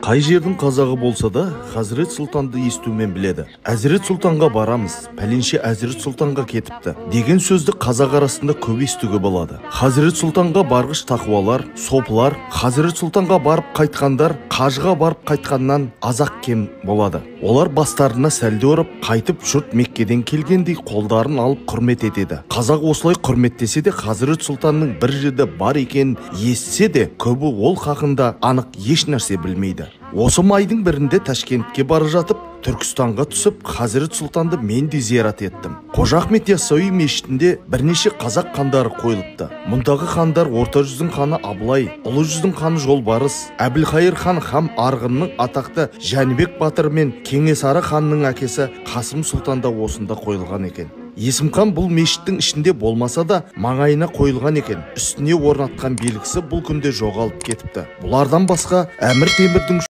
Қай жердің қазағы болса да, Хазірет Сұлтанды естумен біледі. Әзірет Сұлтанға барамыз, пәленше Әзірет Сұлтанға кетіпті деген сөзді қазақ арасында көп естуге болады. Хазірет Сұлтанға барғыш тақуалар, сопылар, Хазірет Сұлтанға барып қайтқандар, қажыға барып қайтқаннан азақ кем болады. Олар бастарына сәлде орап, қайтып жұрт Меккеден келгендей қолдарын алып құрмет етеді. Қазақ осылай құрметтесе де, Хазірет Сұлтанның бір жерде бар екенін естісе де, көбі ол хақында анық еш нәрсе білмейді. Осы майдың бірінде Ташкентке бара жатып, Түркістанға түсіп, Хазірет Сұлтанды мен де зиярат еттім. Қожа Ахмет Яссауи мешітінде бірнеше қазақ хандары қойылыпты. Мұндағы хандар Орта жүздің ханы Абылай, Ұлы жүздің ханы Жолбарыс, Әбілхайыр хан һәм Арғынның атақты Жәнібек батыр мен Кенесары ханның әкесі Қасым Сұлтан да осында қойылған екен. Есім хан бұл мешіттің ішінде болмаса да маңайына қойылған екен. Үстіне орнатқан белгісі бұл күнде жоғалып кетіпті. Бұлардан басқа Әмір Темірдің